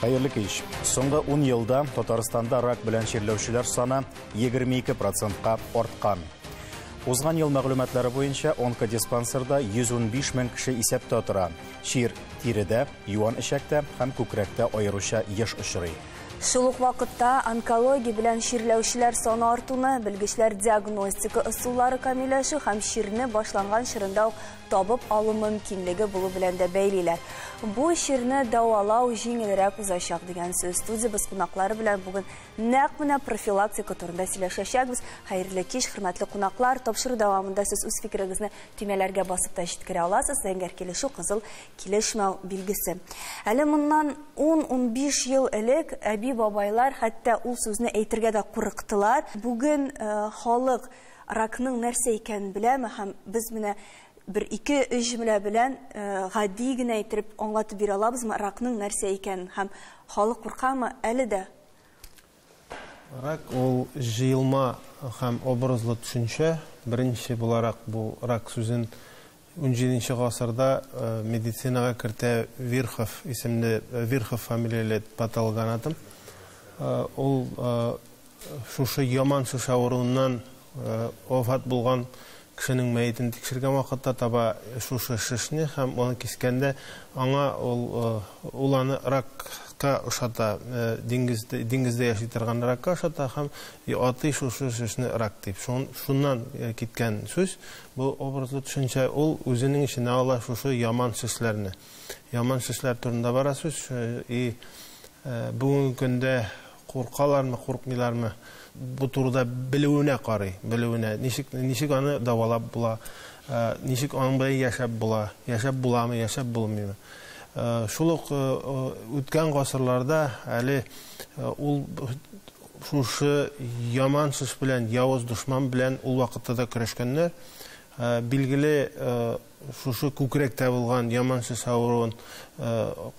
Хәерле кич. Соңгы 10 елда Татарстанда рак белән чирләүчеләр саны 22 процентка арткан. Узган ел мәгълүматлары буенча онкодиспансерда 115 мең кеше исәптә тора. Чир тиредә, юан эчәктә һәм күкрәктә аеруча еш очрый. Шул ук вакытта онкология белән чирләүчеләр саны артуны белгечләр диагностика ысуллары камилләшү һәм чирне башланган чорында ук табып алу мөмкинлеге булу белән дә бәйлиләр. Бу чирне дәвалау җиңелрәк узачак дигән сүз. Студиябез кунаклары белән бүген нәкъ менә профилактика турында сөйләшәчәкбез. Хәерле кич, хөрмәтле кунаклар. Тапшыру дәвамында сез үз фикерегезне төймәләргә басып та җиткерә аласыз. Зәңгәр килешү, кызыл килешмәү билгесе. Әле моннан 10-15 ел элек әби-бабайлар хәтта ул сүзне әйтергә дә курыктылар. Бүген халык ракның нәрсә икәнен беләме һәм без менә бер ике-өч җөмлә белән гади генә итеп аңлатып бирә алабызмы ракның нәрсә икәнен һәм халык куркамы әле дә? Рак ул җыелма һәм образлы төшенчә. Беренче буларак бу рак сүзен 17 гасырда медицинага кертә Вирхов исемле, Вирхов фамилияле патологоанатом. Ул шушы яман шеш авыруыннан вафат булган кешенең мәетен тикшергән вакытта таба шушы шешне һәм аны кискәндә аңа ул аны ракка ошата, диңгездә яши торган ракка ошата һәм атый шушы шешне рак дип. Шуннан киткән сүз, бу образлы төшенчә, ул үзенең эченә ала шушы яман шешләрне. Яман шешләр турында бара сүз, и бүгенге көндә куркалармы, куркмыйлармы, бу турыда белүенә карый, белүенә, ничек аны дәвалап була, ничек аның белән яшәп була, яшәп буламы, яшәп булмыймы. Шул ук үткән гасырларда әле ул шушы яман шеш белән, явыз дошман белән ул вакытта да көрәшкәннәр. Билгеле, шушы күкрәктә булган яман шеш авыруын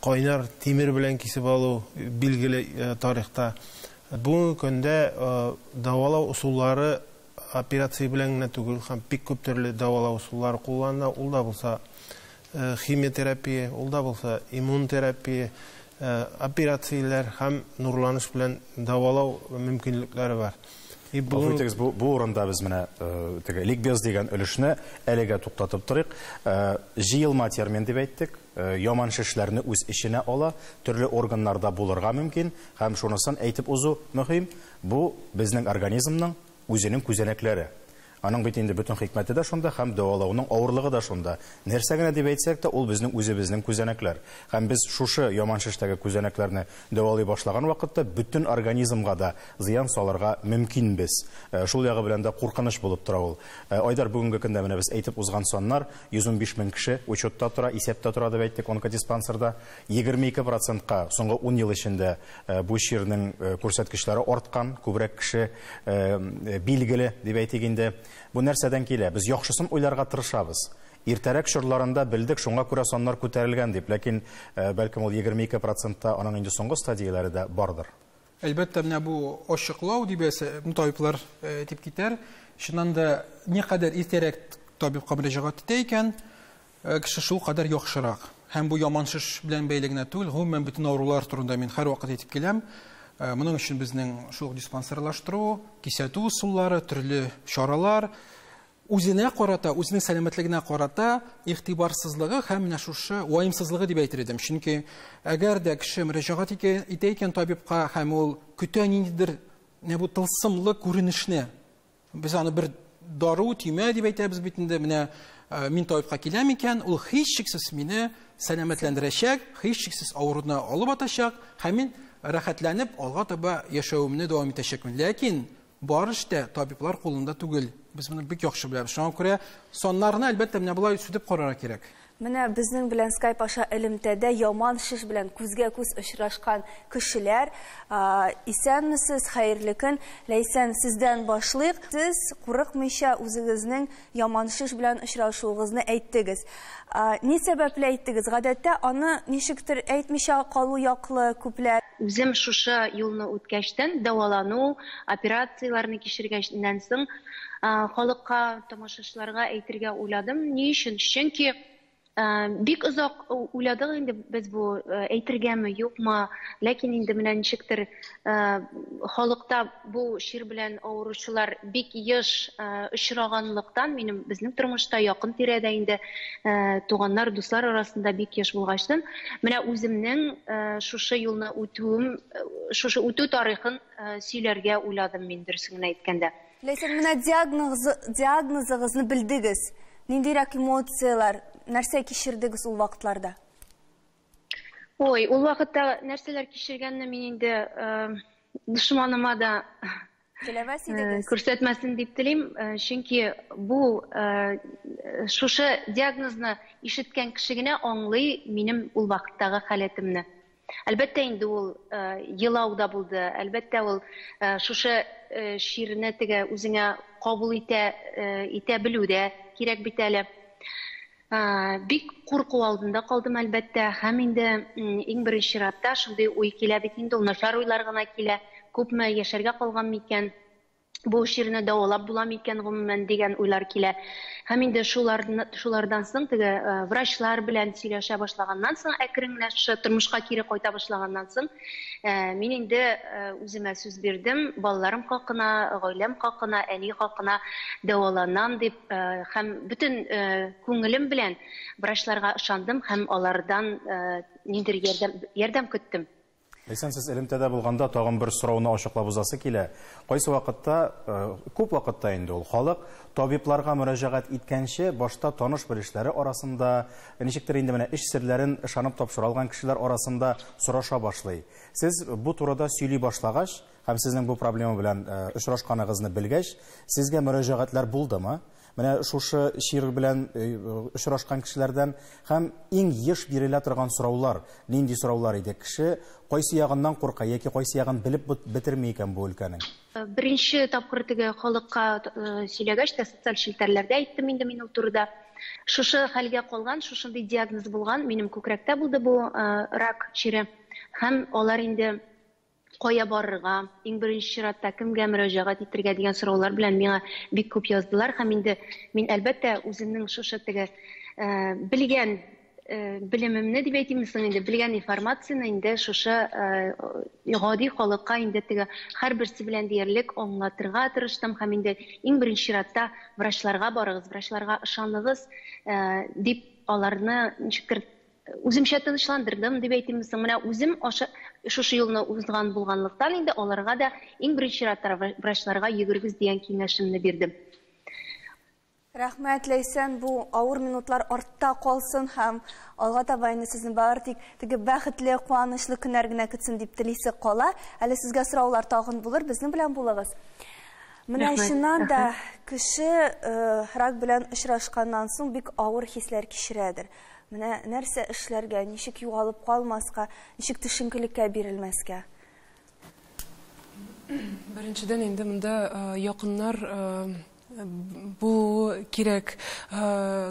кайнар тимер белән кисеп алу билгеле тарихта. Бүгенге көндә дәвалау ысуллары операция белән генә түгел, һәм бик күп төрле дәвалау ысуллары кулланыла. Ул да булса химиотерапия, ул да булса иммунотерапия, операцияләр һәм нурланыш белән дәвалау мөмкинлекләре бар. Гафу итегез, бу урында без менә теге ликбез дигән өлешне әлегә туктатып торыйк. Җыелма термин дип әйттек. Яман шешләрне үз эченә ала, төрле органнарда булырга мөмкин һәм шунысын әйтеп узу мөһим. Бу безнең организмның үзенең күзәнәкләре. Аның бит инде бөтен хикмәте дә шунда һәм дәвалауның авырлыгы да шунда. Нәрсә генә дип әйтсәк тә, ул безнең үзебезнең күзәнәкләр. Һәм без шушы яман шештәге күзәнәкләрне дәвалый башлаган вакытта бөтен организмга да зыян салырга мөмкинбез. Шул ягы белән дә куркыныч булып тора ул. Айдар, бүгенге көндә менә без әйтеп узган саннар 115 мең кеше учетта тора, исәптә тора дип әйттек онкодиспансерда. 22 процентка соңгы 10 ел эчендә бу чирнең күрсәткечләре арткан, күбрәк кеше билгеле дип әйтик инде. Бу нәрсәдән килә? Без яхшысын уйларга тырышабыз. Иртәрәк чорларында белдек, шуңа күрә саннар күтәрелгән дип, ләкин бәлкем ул 22 процентта аның инде соңгы стадияләре дә бардыр. Әлбәттә, менә бу ачыклау дип әйтсә, табиблар дип китәр. Чыннан да никадәр иртәрәк табибка мөрәҗәгать итә икән, кеше шул кадәр яхшырак. Һәм бу яман шеш белән бәйле генә түгел, гомумән бөтен авырулар турында мин һәрвакыт әйтеп киләм. Моның өчен безнең шул ук диспансерлаштыру, кисәтү ысуллары, төрле чаралар, үзенә карата, үзенең сәламәтлегенә карата игътибарсызлыгы һәм менә шушы ваемсызлыгы дип әйтер идем. Чөнки әгәр дә кеше мөрәҗәгать итә икән табибка һәм ул көтә ниндидер менә бу тылсымлы күренешне, без аны бер дару, төймә дип әйтәбез бит инде, менә мин табибка киләм икән, ул һичшиксез мине сәламәтләндерәчәк, һичшиксез авыруны алып атачак һәм мин рәхәтләнеп алга таба яшәвемне дәвам итәчәкмен. Ләкин бар эштә табиблар кулында түгел. Без моны бик яхшы беләбез. Шуңа күрә саннарны әлбәттә менә болай сүтеп карарга кирәк. Менә безнең белән Skype аша элемтәдә яман шеш белән күзгә күз очрашкан кешеләр. Исәнмесез, хәерле көн. Ләйсән, сездән башлыйк. Сез курыкмыйча үзегезнең яман шеш белән очрашуыгызны әйттегез. Ни сәбәпле әйттегез? Гадәттә аны ничектер әйтмичә калу яклы күпләр. Үзем шушы юлны үткәчтән, дәвалану, операцияләрне кичергәннән соң, халыкка, тамашачыларга әйтергә уйладым. Ни өчен? Чөнки Бик озак уйладык инде без бу әйтергәме, юкмы, ләкин инде менә ничектер халыкта бу чир белән авыручылар бик еш очраганлыктан, минем безнең тормышта якын тирәдә инде туганнар, дуслар арасында бик еш булгачтын, менә үземнең шушы юлны үтүем, шушы үтү тарихын сөйләргә уйладым мин, дөресен генә әйткәндә. Ләйсән, менә диагнозыгызны белдегез. Ниндирәк эмоцияләр, нәрсә кичердегез ул вакытларда? Ой, ул вакытта нәрсәләр кичергәнне мин инде дошманыма да теләмәс идегез. Күрсәтмәсен дип телим, чөнки бу шушы диагнозны ишеткән кеше генә аңлый минем ул вакыттагы халәтемне. Әлбәттә инде ул елау да булды, әлбәттә ул шушы чирне теге үзеңә кабул итә белү дә кирәк бит әле. Бик курку алдында калдым әлбәттә, һәм инде иң беренче чиратта шундый уй килә бит инде, ул начар уйлар гына килә, күпме яшәргә калган микән, бу чирне дәвалап була микән гомумән дигән уйлар килә. Һәм инде шулардан соң теге врачлар белән сөйләшә башлаганнан соң, әкрен генә шушы тормышка кире кайта башлаганнан соң, мин инде үземә сүз бирдем, балаларым хакына, гаиләм хакына, әни хакына дәваланам дип, һәм бөтен күңелем белән врачларга ышандым һәм алардан ниндидер ярдәм көттем. Ләйсән, сез элемтәдә булганда тагын бер сорауны ачыклап узасы килә. Кайсы вакытта, күп вакытта инде ул халык табибларга мөрәҗәгать иткәнче башта таныш белешләре арасында, ничектер инде менә эш серләрен ышанып тапшыра алган кешеләр арасында сораша башлый. Сез бу турыда сөйли башлагач һәм сезнең бу проблема белән очрашканыгызны белгәч, сезгә мөрәҗәгатьләр булдымы? Менә шушы чир белән очрашкан кешеләрдән һәм иң еш бирелә торган сораулар, нинди сораулар иде? Кеше кайсы ягыннан курка яки кайсы ягын белеп бетерми икән бу өлкәнең? Беренче тапкыр теге халыкка сөйләгәч тә социаль челтәрләрдә әйттем инде мин ул турыда. Шушы хәлгә калган, шушындый диагноз булган, минем күкрәктә булды бу рак чире. Һәм алар инде кая барырга, иң беренче чиратта кемгә мөрәҗәгать итәргә дигән сораулар белән миңа бик күп яздылар. Һәм инде мин әлбәттә үземнең шушы теге белгән белемемне дип әйтимме соң инде, белгән информацияне инде шушы гади халыкка инде теге һәрберсе белән диярлек аңлатырга тырыштым. Һәм инде иң беренче чиратта врачларга барыгыз, врачларга ышаныгыз дип аларны ничектер үземчә тынычландырдым дип әйтимме соң. Менә үзем шушы юлны узган булганлыктан инде аларга да иң беренче чиратта врачларга йөгерегез дигән киңәшемне бирдем. Рәхмәт, Ләйсән, бу авыр минутлар артта калсын һәм алга таба инде сезне бары тик теге бәхетле, куанычлы көннәр генә көтсен дип телисе кала. Әле сезгә сораулар тагын булыр, безнең белән булыгыз. Менә чыннан да кеше рак белән очрашканнан соң бик авыр хисләр кичерәдер. Менә нәрсә эшләргә, ничек югалып калмаска, ничек төшенкелеккә бирелмәскә? Беренчедән инде монда якыннар булуы кирәк.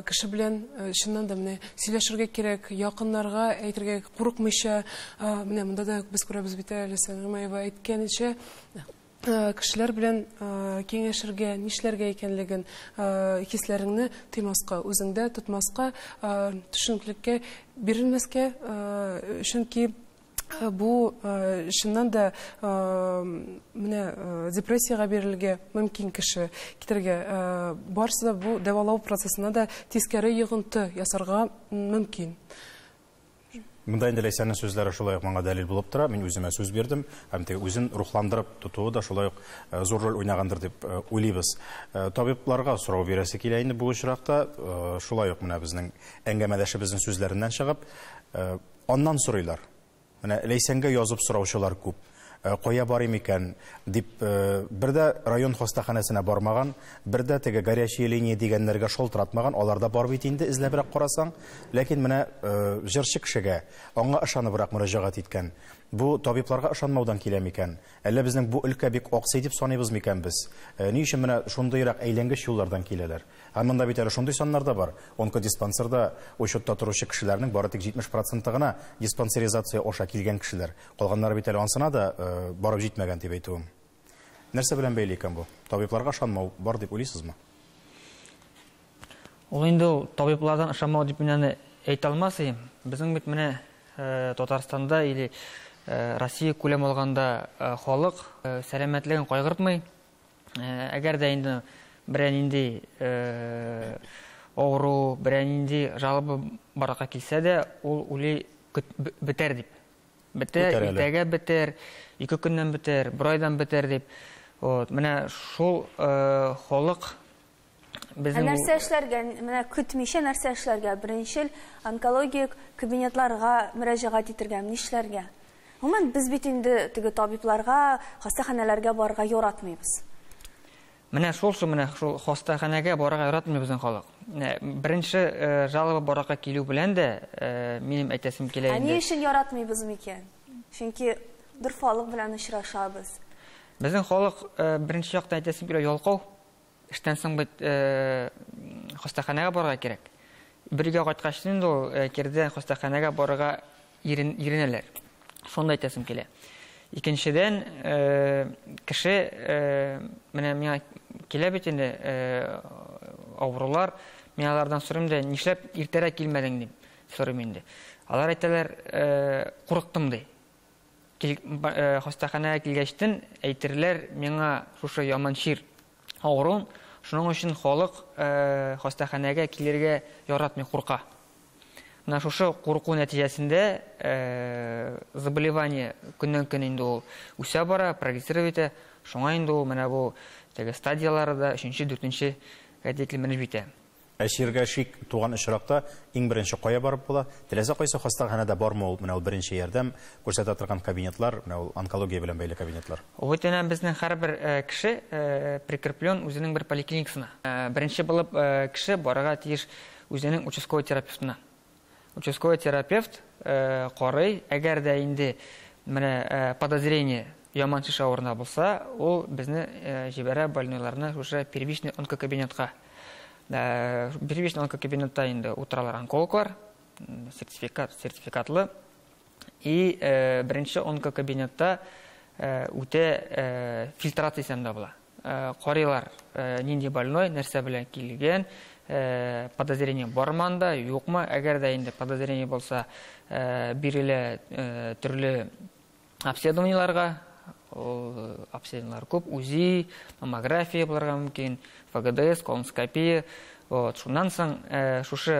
Кеше белән чыннан да менә сөйләшергә кирәк, якыннарга әйтергә курыкмыйча. Менә монда да без күрәбез бит әле, Ләйсән Гыймаева әйткәнчә, кешеләр белән киңәшергә, нишләргә икәнлеген, хисләреңне тыймаска, үзеңдә тотмаска, төшенкелеккә бирелмәскә, чөнки бу чыннан да менә депрессиягә бирелергә мөмкин кеше китергә. Барысы да бу дәвалау процессына да тискәре йогынты ясарга мөмкин. Монда инде Ләйсәннең сүзләре шулай ук моңа дәлил булып тора. Мин үземә сүз бирдем һәм теге үзен рухландырып тотуы да шулай ук зур роль уйнагандыр дип уйлыйбыз. Табибларга сорау бирәсе килә инде бу очракта. Шулай ук менә безнең әңгәмәдәшебезнең сүзләреннән чыгып, аннан сорыйлар. Менә Ләйсәнгә язып сораучылар күп. Кая барыйм икән дип, бер дә район хастаханәсенә бармаган, бер дә теге горячая линия дигәннәргә шалтыратмаган, алар да бар бит инде эзләбрәк карасаң, ләкин менә җырчы кешегә аңа ышаныбрак мөрәҗәгать иткән. Бу табибларга ышанмаудан килә микән? Әллә безнең бу өлкә бик аксый дип саныйбыз микән без? Ни өчен менә шундыйрак әйләнгеч юллардан киләләр? Һәм монда бит әле шундый саннар да бар. Онкодиспансерда учетта торучы кешеләрнең бары тик 70% гына диспансеризация аша килгән кешеләр. Калганнары бит әле ансына да барып җитмәгән дип әйтүем. Нәрсә белән бәйле икән бу? Табибларга ышанмау бар дип уйлыйсызмы? Ул инде ул табиблардан ышанмау дип мин аны әйтә алмас идем. Безнең бит менә Татарстанда или Россия күләм алганда халык сәламәтлеген кайгыртмый. Әгәр дә инде берәр нинди авыру, берәр нинди жалоба барлыкка килсә дә, ул уйлый бетәр дип. Бетәр, иртәгә бетәр, 2 көннән бетәр, бер айдан бетәр дип. Вот, менә шул халык безнең Нәрсә эшләргә, менә көтмичә нәрсә эшләргә? Беренчел онкологик кабинетларга мөрәҗәгать итәргә, нишләргә? Гомумән, без бит инде теге табибларга, хастаханәләргә барырга яратмыйбыз. Менә шул менә шул хастаханәгә барырга яратмый безнең халык. Беренче жалоба барырга килү белән дә минем әйтәсем килә инде. Ә ни өчен яратмыйбыз микән? Чөнки дорфалык белән очрашабыз. Безнең халык беренче яктан әйтәсем килә ялкау. Эштән соң бит хастаханәгә барырга кирәк. Бергә кайткач инде ул кирдән хастаханәгә барырга иренәләр. Шунда әйтәсем килә. Икенчедән, кеше менә миңа килә бит инде авырулар, мин алардан сорыйм да, нишләп иртәрәк килмәдең дип сорыйм инде. Алар әйтәләр, курыктым ди. Хастаханәгә килгәчтен әйтерләр миңа шушы яман чир авыруын, шуның өчен халык хастаханәгә килергә яратмый, курка. Менә шушы курку нәтиҗәсендә заболевание көннән-көн инде ул үсә бара, прогрессировать итә. Шуңа инде ул менә бу теге стадиялары да 3-нче, 4-нче тиклем менеп җитә. Ә чиргә шик туган очракта иң беренче кая барып була? Теләсә кайсы хастаханәдә бармы ул, менә ул беренче ярдәм күрсәтә торган кабинетлар, менә ул онкология белән бәйле кабинетлар? Ул бит әнә безнең һәрбер кеше прикреплен үзенең бер поликлиникасына. Беренче булып кеше барырга тиеш үзенең участковый терапевтына. Участковый терапевт карый, әгәр дә инде менә подозрение яман шеш авыруына булса, ул безне җибәрә больнойларны шушы первичный онкокабинетка. Первичный онкокабинетта инде утыралар онкологлар, сертификатлы. И беренче онкокабинетта үтә фильтрация исәндә була. Карыйлар, нинди больной, нәрсә белән килгән, подозрение бармы анда, юкмы? Әгәр дә инде подозрение булса, бирелә төрле обследованиеларга, ул обследованиелар күп, УЗИ, маммография булырга мөмкин, ФГДС, колоноскопия. Вот, шуннан соң шушы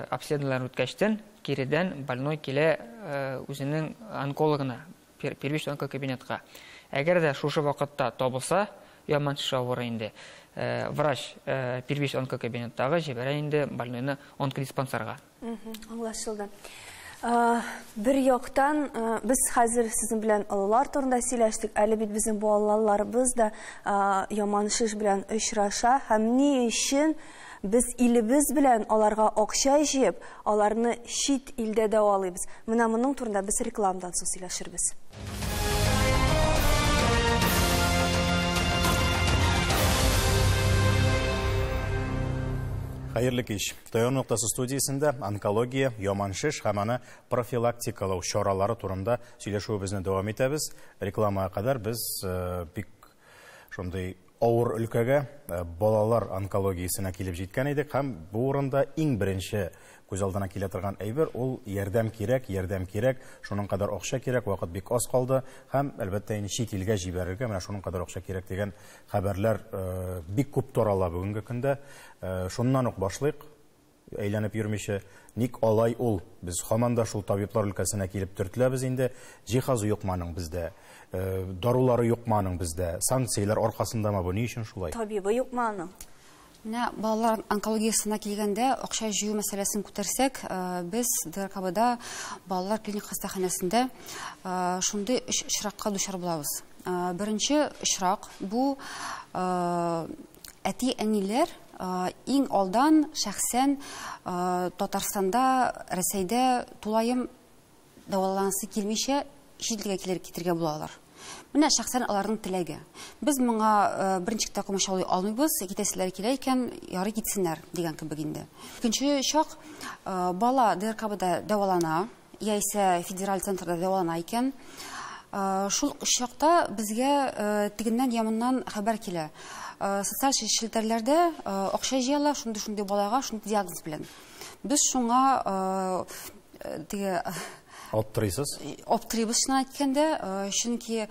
обследованиелар үткәчтен киредән больной килә үзенең онкологына, первичный онкокабинетка. Әгәр дә шушы вакытта табылса, яман шеш авыру инде, врач первичный онкокабинеттагы җибәрә инде больнойны онкодиспансерга. Аңлашылды. Бер яктан без хәзер сезнең белән олылар турында сөйләштек, әле бит безнең балаларыбыз да яман шеш белән очраша һәм ни өчен без илебез белән аларга акча җыеп, аларны чит илдә дәвалыйбыз. Менә моның турында без рекламадан соң сөйләшербез. Хәерле кич. Таяну ноктасы студиясендә онкология, яман шеш һәм аны профилактикалау чаралары турында сөйләшүебезне дәвам итәбез. Рекламага кадәр без бик шундый авыр өлкәгә, балалар онкологиясенә килеп җиткән идек һәм бу урында иң беренче күз алдына килә торган әйбер ул ярдәм кирәк, ярдәм кирәк, шуның кадәр акча кирәк, вакыт бик аз калды һәм әлбәттә инде чит илгә җибәрергә менә шуның кадәр акча кирәк дигән хәбәрләр бик күп тарала бүгенге көндә. Шуннан ук башлыйк, әйләнеп йөрмичә, ник алай ул? Без һаман да шул табиблар өлкәсенә килеп төртеләбез инде. Җиһазы юкмы аның бездә? Дарулары юкмы аның бездә? Санкцияләр аркасындамы бу? Ни өчен шулай? Табибы юкмы аның? Менә балалар онкологиясенә килгәндә акча җыю мәсьәләсен күтәрсәк, без ДРКБда балалар клиник хастаханәсендә шундый өч очракка дучар булабыз. Беренче очрак бу әти-әниләр иң алдан шәхсән Татарстанда, Рәсәйдә тулаем дәваланасы килмичә чит илгә килер китергә булалар. Менә шәхсән аларның теләге. Без моңа берничек тә комачаулый алмыйбыз, китәселәр килә икән, ярый китсеннәр дигән кебек инде. Икенче чак, бала ДРКБда дәвалана, яисә федераль центрда дәвалана икән. Шул чакта безгә тегеннән ямыннан хәбәр килә. Социаль челтәрләрдә акча җыялар, шундый-шундый балага, шундый диагноз белән. Без шуңа теге аптырыйсыз? Аптырыйбыз, чынын әйткәндә, чөнки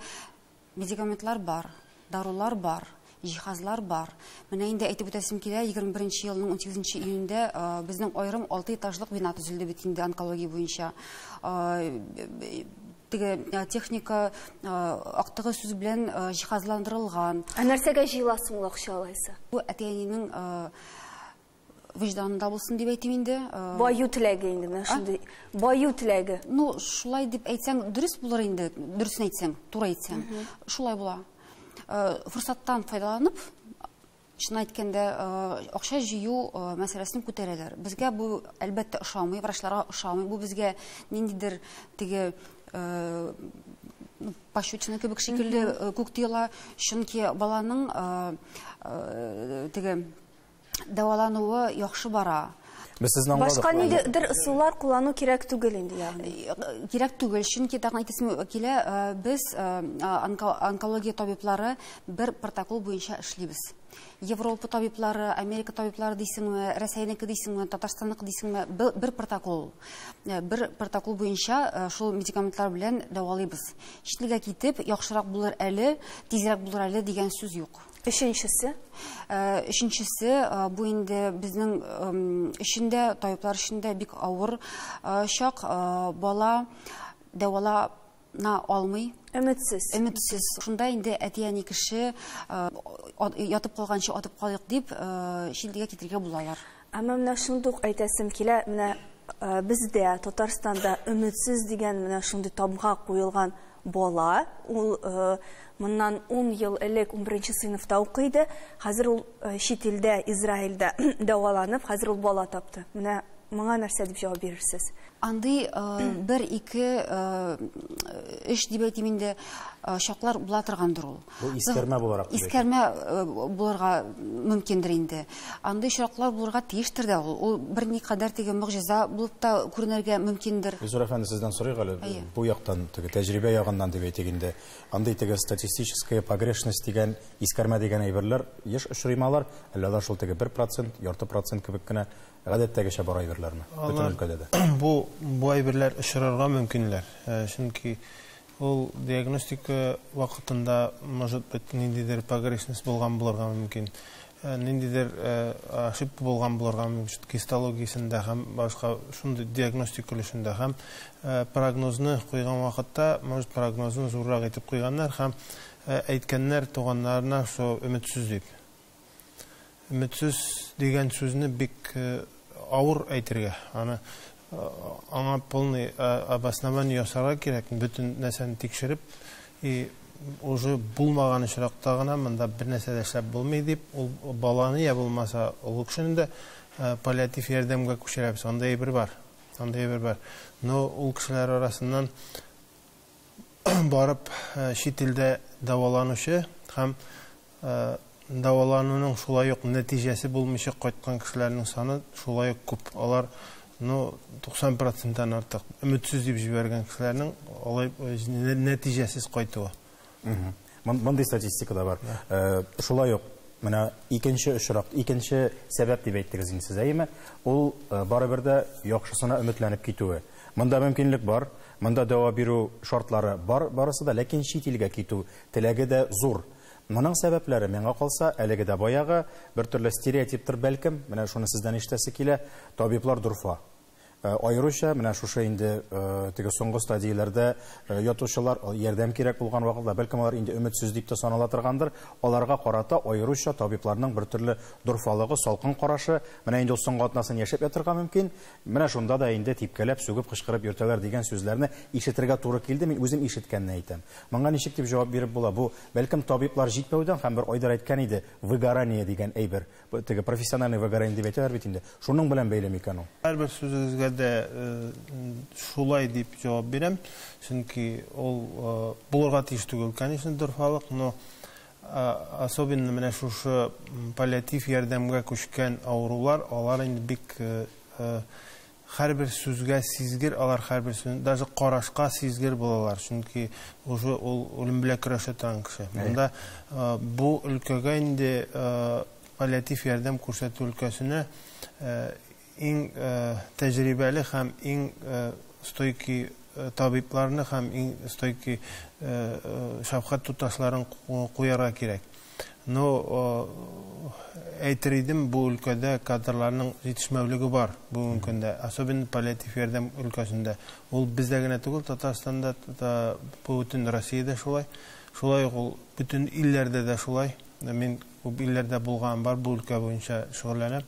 медикаментлар бар, дарулар бар, җиһазлар бар. Менә инде әйтеп үтәсем килә, 21 елның 18 июнендә безнең аерым 6 этажлык бина төзелде бит инде онкология буенча. Теге техника актыгы сүз белән җиһазландырылган. Ә нәрсәгә җыела соң ул акча алайса? Бу әти-әнинең вөҗданында булсын дип әйтим инде. Баю теләге инде, менә шундый. Баю теләге. Ну, шулай дип әйтсәң, дөрес булыр инде, дөресен әйтсәң, туры әйтсәң. Шулай була. Форсаттан файдаланып, чын әйткәндә, акча җыю мәсьәләсен күтәрәләр. Безгә бу әлбәттә ошамый, врачларга ошамый. Бу безгә ниндидер теге пощечина кебек шикелле күк тоела, чөнки баланың теге дәвалануы яхшы бара. Без сезне аңладык. Башка ниндидер ысуллар куллану кирәк түгел инде, ягъни. Кирәк түгел, чөнки тагын әйтәсем килә, без онкология табиблары бер протокол буенча эшлибез. Европа табиблары, Америка табиблары дисеңме, Рәсәйнеке дисеңме, Татарстанныкы дисеңме, бер протокол. Бер протокол буенча шул медикаментлар белән дәвалыйбыз. Чит илгә китеп, яхшырак булыр әле, тизрәк булыр әле дигән сүз юк. Өченчесе? Өченчесе, бу инде безнең өчен дә, табиблар өчен дә бик авыр чак. Бала дәвалана алмый. Өметсез. Өметсез. Шунда инде әти-әни кеше ятып калганчы атып калыйк дип чит илгә китергә булалар. Әмма менә шундый ук әйтәсем килә, менә бездә Татарстанда өметсез дигән менә шундый тамга куелган бала, ул моннан 10 ел элек 11 сыйныфта укыйды, хәзер ул чит илдә, Израильдә дәваланып, хәзер ул бала тапты. Менә моңа нәрсә дип җавап бирерсез? Андый 1, 2, 3 дип әйтим инде, чаклар була торгандыр ул. Бу искәрмә буларак. Искәрмә булырга мөмкиндер инде. Андый очраклар булырга тиештер дә ул. Ул берникадәр теге могҗиза булып та күренергә мөмкиндер. Илсур әфәнде, сездән сорыйк әле, бу яктан, теге тәҗрибә ягыннан дип әйтик инде. Андый теге статистическая погрешность дигән, искәрмә дигән әйберләр еш очрыймы алар? Әллә алар шул теге 1%, ярты процент кебек кенә гадәттәгечә бар әйберләрме? Бөтен өлкәдә дә. Бу әйберләр очрарга мөмкинләр. Чөнки ул диагностика вакытында, может быть, ниндидер погрешность булган булырга мөмкин. Ниндидер ошибка булган булырга мөмкин. Гистологиясендә һәм башка шундый диагностика өлешендә һәм прогнозны куйган вакытта, может, прогнозны зуррак итеп куйганнар һәм әйткәннәр туганнарына шул өметсез дип. Өметсез дигән сүзне бик авыр әйтергә. Аны аңа полный обоснование ясарга кирәк, бөтен нәрсәне тикшереп, и уже булмаган очракта гына монда бер нәрсә дә эшләп булмый дип, ул баланы я булмаса олы кешене дә паллиатив ярдәмгә күчерәбез. Андый әйбер бар. Андый әйбер бар. Но ул кешеләр арасыннан барып чит илдә дәваланучы һәм дәвалануның шулай ук нәтиҗәсе булмыйча кайткан кешеләрнең саны шулай ук күп. Алар, ну, 90%-тан артык өметсез дип җибәргән кешеләрнең алай нәтиҗәсез кайтуы. Мондый статистика да бар. Шулай ук менә икенче очрак, икенче сәбәп дип әйттегез инде сез, әйеме? Ул барыбер дә яхшысына өметләнеп китүе. Монда мөмкинлек бар, монда дәва бирү шартлары бар, барысы да, ләкин чит илгә китү теләге дә зур. Моның сәбәпләре миңа калса, әлеге дә баягы бер төрле стереотиптыр бәлкем, менә шуны сездән ишетәсе килә, табиблар дорфа. Аеруча менә шушы инде теге соңгы стадияләрдә ятучылар, ярдәм кирәк булган вакытта, бәлкем алар инде өметсез дип тә санала торгандыр, аларга карата аеруча табибларның бер төрле дорфалыгы, салкын карашы, менә инде ул соңгы атнасын яшәп ятырга мөмкин, менә шунда да инде типкәләп, сүгеп, кычкырып йөртәләр дигән сүзләрне ишетергә туры килде, мин үзем ишеткәнне әйтәм. Моңа ничек дип җавап биреп була? Бу бәлкем табиблар җитмәүдән һәм бер Айдар әйткән иде, выгорание дигән әйбер. Бу теге профессиональный выгорание дип әйтәләр бит инде. Шуның белән бәйле микән ул? Һәрбер сүзегезгә дә шулай дип җавап бирәм, чөнки ул булырга тиеш түгел, конечно, дорфалык, но особенно менә шушы паллиатив ярдәмгә күчкән авырулар, алар инде бик һәрбер сүзгә сизгер, алар һәрбер сүз, даже карашка сизгер булалар, чөнки уже ул үлем белән көрәшә торган кеше. Монда бу өлкәгә инде паллиатив ярдәм күрсәтү өлкәсенә иң тәҗрибәле һәм иң стойкий табибларны һәм иң стойкий шәфкать туташларын куярга кирәк. Но әйтер идем, бу өлкәдә кадрларның җитешмәүлеге бар бүгенге көндә, особенно паллиатив ярдәм өлкәсендә. Ул бездә генә түгел, Татарстанда да, бөтен Россиядә шулай. Шулай ук ул бөтен илләрдә дә шулай. Мин күп илләрдә булганым бар, бу өлкә буенча шөгыльләнәм.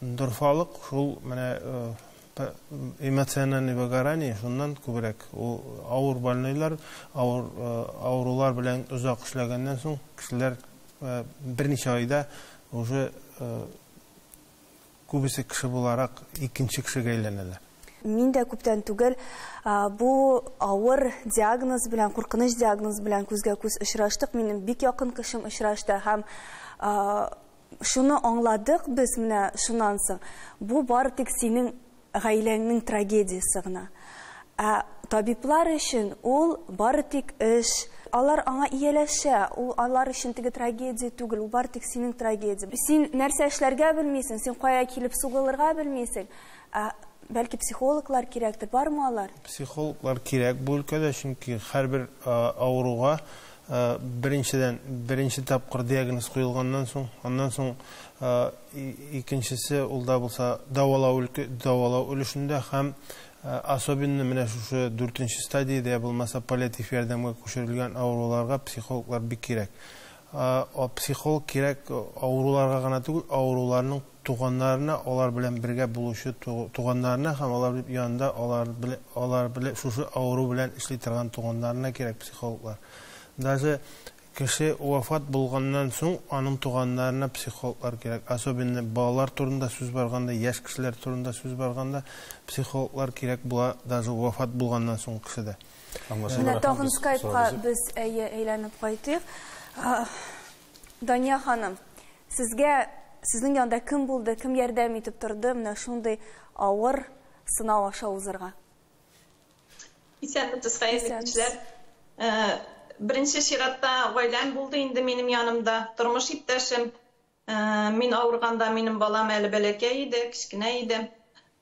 Дорфалык шул менә эмоциональный выгорание, шуннан күбрәк. Ул авыр больнойлар, авыр авырулар белән озак эшләгәннән соң кешеләр берничә айда уже күбесе кеше буларак икенче кешегә әйләнәләр. Мин дә күптән түгел бу авыр диагноз белән, куркыныч диагноз белән күзгә күз очраштык. Минем бик якын кешем очрашты һәм шуны аңладык без менә шуннан соң. Бу бары тик синең гаиләңнең трагедиясе гына. Ә табиблар өчен ул бары тик эш. Алар аңа ияләшә, ул алар өчен теге трагедия түгел, ул бары тик синең трагедия. Син нәрсә эшләргә белмисең, син кая килеп сугылырга белмисең. Ә бәлки психологлар кирәктер, бармы алар? Психологлар кирәк бу өлкәдә, чөнки һәрбер авыруга беренчедән беренче тапкыр диагноз куелганнан соң, аннан соң икенчесе ул да булса дәвалау өлкә, дәвалау өлешендә һәм особенно менә шушы дүртенче стадиядә я булмаса паллиатив ярдәмгә күчерелгән авыруларга психологлар бик кирәк. Психолог кирәк авыруларга гына түгел, авыруларның туганнарына, алар белән бергә булучы туганнарына һәм алар янында алар белән шушы авыру белән эшли торган туганнарына кирәк психологлар. Даже кеше вафат булганнан соң аның туганнарына психологлар кирәк. Особенно балалар турында сүз барганда, яшь кешеләр турында сүз барганда психологлар кирәк була, даже вафат булганнан соң кешедә. Менә тагын скайпка без әйләнеп кайтыйк. Дания ханым, сезгә сезнең янда кем булды, кем ярдәм итеп торды менә шундый авыр сынау аша узырга? Исәнмесез, хәерле кичләр. Беренче чиратта гаиләм булды инде минем янымда, тормыш иптәшем. Мин авырганда минем балам әле бәләкәй иде, кечкенә иде.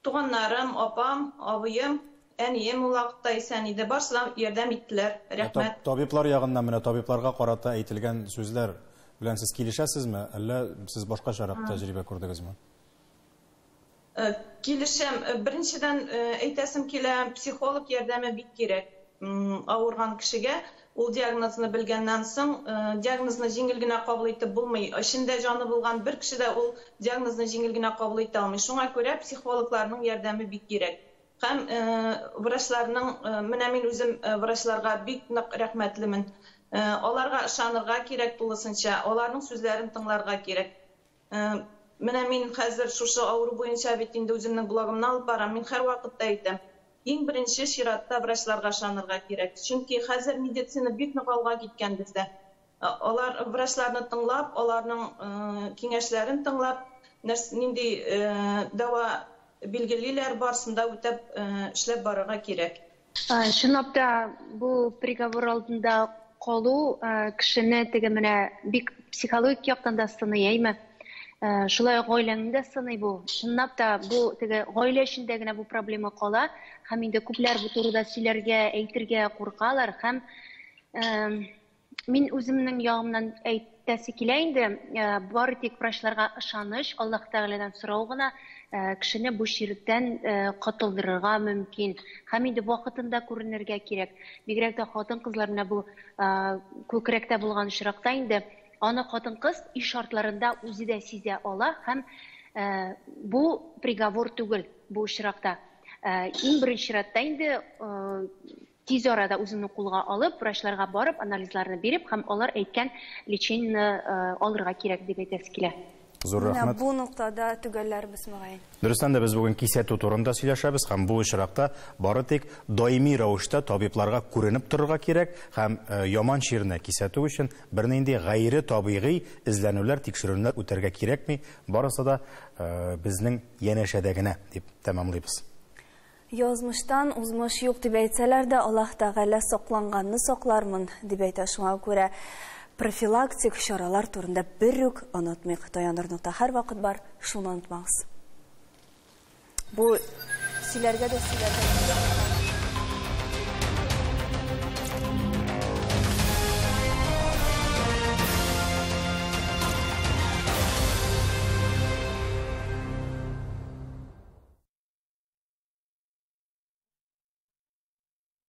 Туганнарым, апам, абыем, әнием ул вакытта исән иде. Барысы да ярдәм иттеләр. Рәхмәт. Табиблар ягыннан менә табибларга карата әйтелгән сүзләр белән сез килешәсезме, әллә сез башкачарак тәҗрибә күрдегезме? Килешәм. Беренчедән әйтәсем килә, психолог ярдәме бик кирәк. Авырган кешегә ул диагнозны белгәннән соң, диагнозны җиңел генә кабул итеп булмый. Эчендә җаны булган бер кеше дә ул диагнозны җиңел генә кабул итә алмый. Шуңа күрә психологларның ярдәме бик кирәк. Һәм врачларның, менә мин үзем врачларга бик нык рәхмәтлемен. Аларга ышанырга кирәк тулысынча, аларның сүзләрен тыңларга кирәк. Менә мин хәзер шушы авыру буенча бит инде үземнең блогымны алып барам. Мин һәрвакытта әйтәм, иң беренче чиратта врачларга ышанырга кирәк. Чөнки хәзер медицина бик нык алга киткән бездә. Алар врачларны тыңлап, аларның киңәшләрен тыңлап, нинди дәва билгелиләр, барысын да үтәп эшләп барырга кирәк. Чынлап та бу приговор алдында калу кешене теге менә бик психологик яктан да сыный, әйме? Шулай ук гаиләңне дә сыный бу. Чынлап та бу теге гаилә эчендә генә бу проблема кала һәм инде күпләр бу турыда сөйләргә, әйтергә куркалар һәм мин үземнең ягымнан әйтәсе килә инде, бары тик врачларга ышаныч, Аллаһ Тәгаләдән сорау гына кешене бу чирдән котылдырырга мөмкин. Һәм инде вакытында күренергә кирәк. Бигрәк тә хатын-кызлар менә бу күкрәктә булган очракта инде аны хатын-кыз өй шартларында үзе дә сизә ала һәм бу приговор түгел бу очракта. Иң беренче чиратта инде тиз арада үзеңне кулга алып, врачларга барып, анализларны биреп һәм алар әйткән лечениене алырга кирәк дип әйтәсе килә. Зур рәхмәт. Бу ноктада төгәлләрбез мөгаен. Дөрестән дә без бүген кисәтү турында сөйләшәбез һәм бу очракта бары тик даими рәвештә табибларга күренеп торырга кирәк һәм яман чирне кисәтү өчен бернинди гайре табигый эзләнүләр, тикшеренүләр үтәргә кирәкми. Барысы да безнең янәшәдә генә дип тәмамлыйбыз. Язмыштан узмыш юк дип әйтсәләр дә, Аллаһ Тәгалә сакланганны саклармын дип әйтә. Шуңа күрә профилактик чаралар турында бер үк онытмыйк. Таяныр нокта һәрвакыт бар, шуны онытмагыз. Бу сөйләргә дә сөйләргә.